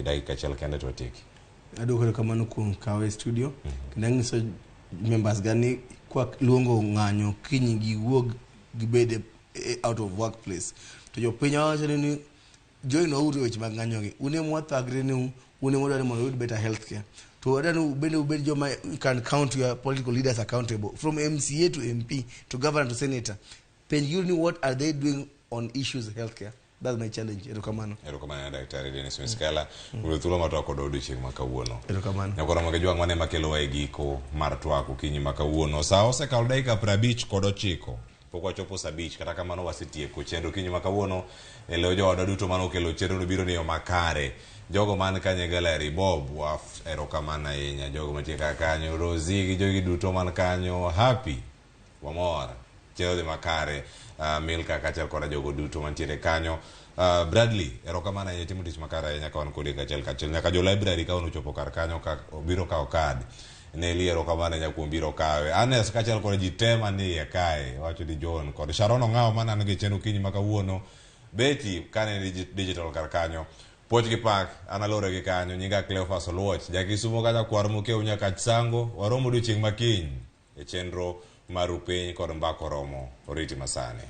Dakika achiel kende to watieki. Aduoko erokamano kuom kawe e studio. Kendo anyiso members ga ni kwa luongo ng'anyo kiny giwuog gibed e- e- out of workplace. To jopiny wawacho ni ni join wauru e weche mag ng'anyo gi. Un ema wathagre ni un ema wadwaro ni mondo uyud better health care. To wadwaro ni bende ubed joma you can count your political leaders accountable from MCA to MP to governor to senator. Penj giuru ni what are they doing on issues healthcare. That's my challenge. Erokamano. Erokamano Daktari Dennis Miskela. Kuom thuolo ma twak kodwa odiochieng' ma kawuono. Erokamano. Nyakoro mag jwang' mane makelowa e giko mar twak okinyi ma kawuono. Sa osekalo dakika 59. Pok wachopo sa 5 kata kamano wasetieko chenro okinyi ma kawuono. E lo jowadwa duto mane okelo chenro no biro ni yo makare. Jogo man kanyo e gallery, Bob, waf, erokamano ahinya. Jogo mantie kar kanyo, Rosie gi jogi duto man kanyo, Happy. Wamor. Chenro dhi makare. Milka kaachiel koda jogo duto mantiere kanyo. Bradley, erokamano ahinya itimo tich makare ahinya ka wan kodi kachiel kachiel. Nyaka jo library ka ochopo kar kanyo ka obiro kawo kad. Nelly erokamano ahinya kuom biro kawe. Agnes kaachiel koda ji te manie iye kae. Wacho ni John kod Sharon Ong'awo mane an go e chenro okinyi ma kawuono. Betty kane ni digital kar kanyo. Puoch gi pak, an alore gi kanyo. Nyinga Cleophas Oluoch. Jakisumo ka nyakwar Mokeu nyaka Sango. Waromo odiochieng' ma kiny. E chenro mar Rupiny kod Mbaka Oromo, oriti masani.